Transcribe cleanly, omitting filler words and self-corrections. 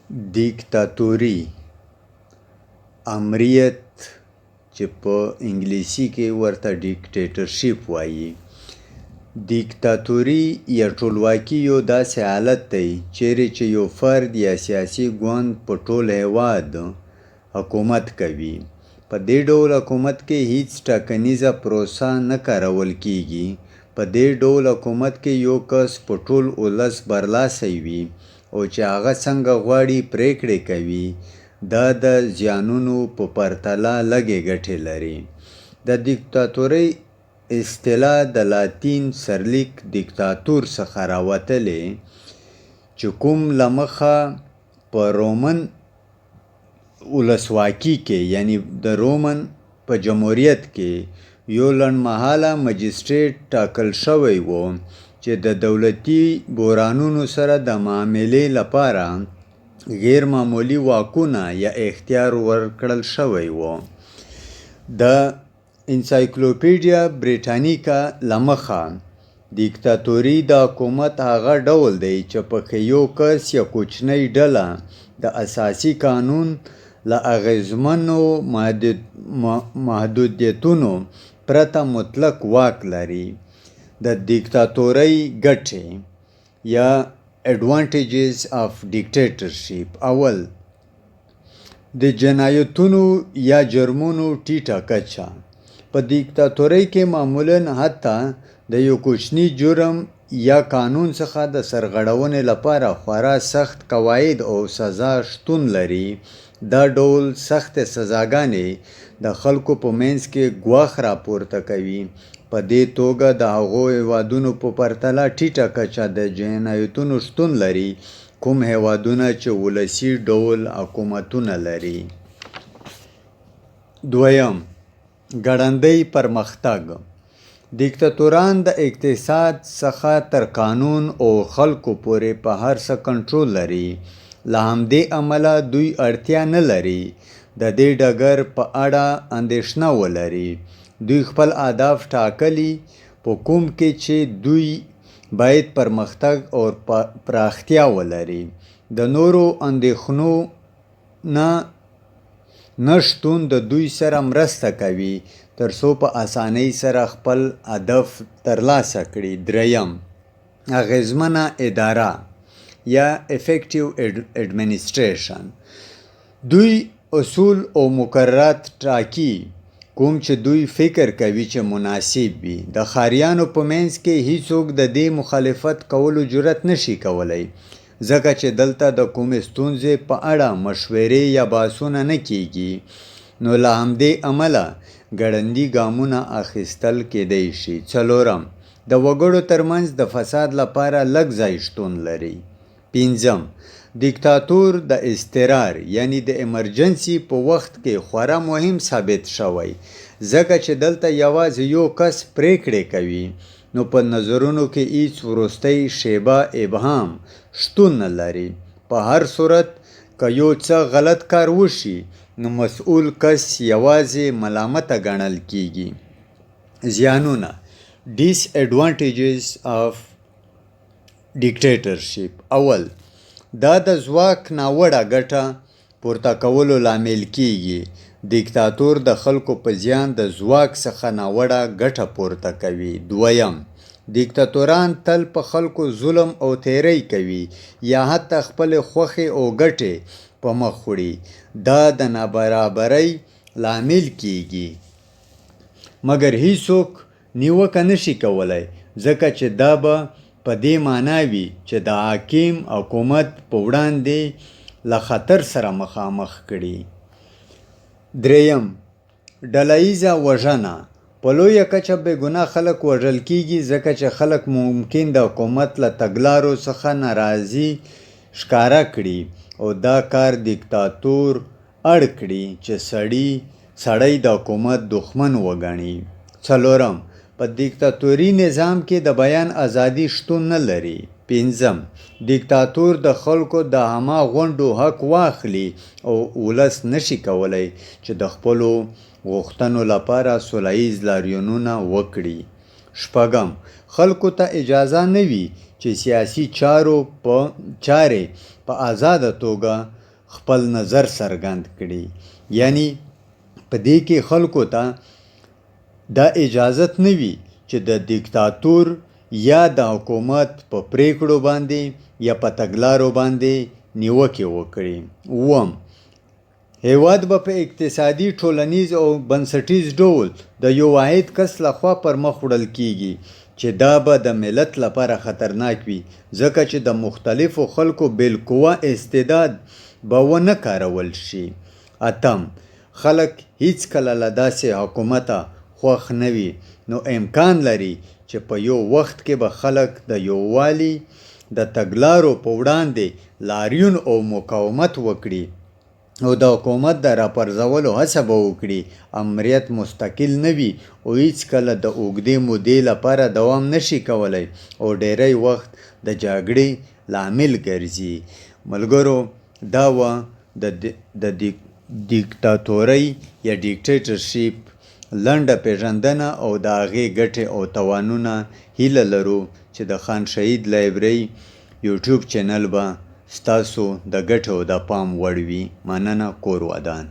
دیکتاتوري، امریت چې په انګلیسي کې ورته dictatorship وايي. دیکتاتوري یا ټولواکي یو داسې حالت دی چیرې چې یو فرد یا سیاسي ګوند په ټول هیواد حکومت کوي. په دې ډول حکومت کې هیڅ ټاکنیزه پروسه نه کارول کیږي. په دې ډول حکومت کې یو کس په ټول ولس برلاسی وي او چې هغه څنګه غواړي پریکړې کوي. دا د زیانونو په پرتله لږې ګټې لري. د دیکتاتورۍ اصطلاح د لاتین سرلیک دیکتاتور څخه راوتلې چې کوم له مخه په رومن ولسواکي کې، یعنی د رومن په جمهوریت کې، یو لنډمهاله مجسټریټ ټاکل شوی و چې د دولتي بحرانونو سره د معاملې لپاره غیر معمولي واکونه یا اختیار ورکړل شوی و. د انسایکلوپیډیا بریټانیکا له مخه دیکتاتوري د حکومت هغه ډول دی چې پکې یو کس یا کوچنۍ ډله د اساسي قانون له اغېزمنو محدودیتونو پرته مطلق واک لري. د دیکتاتورۍ ګټې یا Advantages of Dictatorship: اول، د جنایتونو یا جرمونو ټیټه کچه. په دیکتاتورۍ کې معمولا حتی د یو کوچني جرم یا قانون څخه د سرغړونې لپاره خورا سخت قواعد او سزا شتون لري. دا ډول سختې سزاګانې د خلکو په منځ کې ګواښ راپورته کوي. په دې توګه د هغو هیوادونو په پرتله ټیټه کچه د جنایتونو شتون لري کوم هیوادونه چې ولسي ډول حکومتونه لري. دویم، ګړندی پرمختګ. دیکتاتوران د اقتصاد څخه تر قانون او خلکو پورې په هر څه کنټرول لري. له همدې امله دوی اړتیا نه لري د دې ډګر په اړه اندېښنه ولري. دوی خپل اهداف ټاکلي په کوم کې چې دوی باید پرمختګ او پراختیا ولري. د نورو اندېښنو نه نه شتون د دوی سره مرسته کوي تر څو په اسانۍ سره خپل هدف ترلاسه کړي. دریم، اغېزمنه اداره یا Effective Administration. دوی اصول او مقررات ټاکي کوم چې دوی فکر کوي چې مناسب وي. د ښاریانو په منځ کې هیڅوک د دې مخالفت کولو جرات نشي کولی، ځکه چې دلته د کومې ستونزې په اړه مشورې یا بحثونه نه کیږي. نو له همدې امله ګړندي ګامونه اخیستل کیدای شي. څلورم، د وګړو ترمنځ د فساد لپاره لږ ځای شتون لري. پنځم، دیکتاتور د اضطرار یعنی د emergency په وخت کې خورا مهم ثابت شوی، ځکه چې دلته یوازې یو کس پریکړې کوي، نو په نظرونو کې هیڅ وروستۍ شیبه ابهام شتون نه لري. په هر صورت که یو څه غلط کار وشي نو مسؤل کس یوازې ملامته ګڼل کیږي. زیانونه Disadvantages of Dictatorship: اول، دا د ځواک ناوړه ګټه پورته کولو لامل کیږي. دیکتاتور د خلکو په زیان د ځواک څخه ناوړه ګټه پورته کوي. دویم، دیکتاتوران تل په خلکو ظلم او تیری کوي یا حتی خپلې خوښې او ګټې په مخ وړي. دا د نابرابرۍ لامل کیږي، مګر هیڅوک نیوکه نشي کولی، ځکه چې دا به په دې معنا وي چې د حاکم حکومت په وړاندې له خطر سره مخامخ کړي. دریم، ډله ییزه وژنه. په لویه کچه بې ګناه خلک وژل کیږي، ځکه چې خلک ممکن د حکومت له تګلارو څخه ناراضي ښکاره کړي او دا کار دیکتاتور اړ کړي چې سړی د حکومت دښمن وګڼي. څلورم، په دیکتاتوري نظام کې د بیان ازادي شتون نه لري. پنځم، دیکتاتور د خلکو د عامه غونډو حق واخلي او ولس نشي کولی چې د خپلو غوښتنو لپاره سوله ییز لاریونونه وکړي. شپږم، خلکو ته اجازه نه وي چې سیاسي چارې په ازاده توګه خپل نظر څرګند کړي. یعنی په دې کې خلکو ته دا اجازت نه وي چې د دیکتاتور یا د حکومت په پریکړو باندې یا په تګلارو باندې نیوکې وکړي. اووم، هېواد به په اقتصادي، ټولنیز او بنسټیز ډول د یو واحد کس له خوا پر مخ وړل کېږي چې دا به د ملت لپاره خطرناک وي ځکه چې د مختلفو خلکو بالقوه استعداد به ونه کارول شي. اتم، خلک هیڅکله له داسې حکومته خوښ نه وي نو امکان لري چې په یو وخت کې به خلک د یووالي د تګلارو په وړاندې لاریون او مقاومت وکړي او د حکومت د راپرځولو هڅه به وکړي. امریت مستقل نه وي او هیڅکله د اوږدې مودې لپاره دوام نه شي کولی او ډیری وخت د جګړې لامل ګرځي. ملګرو دا وه د د دیکتاتورۍ یا ډیکټیټرشیپ لنډه پېژندنه او د هغې ګټې او تاوانونه. هیله لرو چې د خان شهید لایبرري یوټیوب چینل به ستاسو د ګټې او د پام وړ وي. مننه، کور ودان.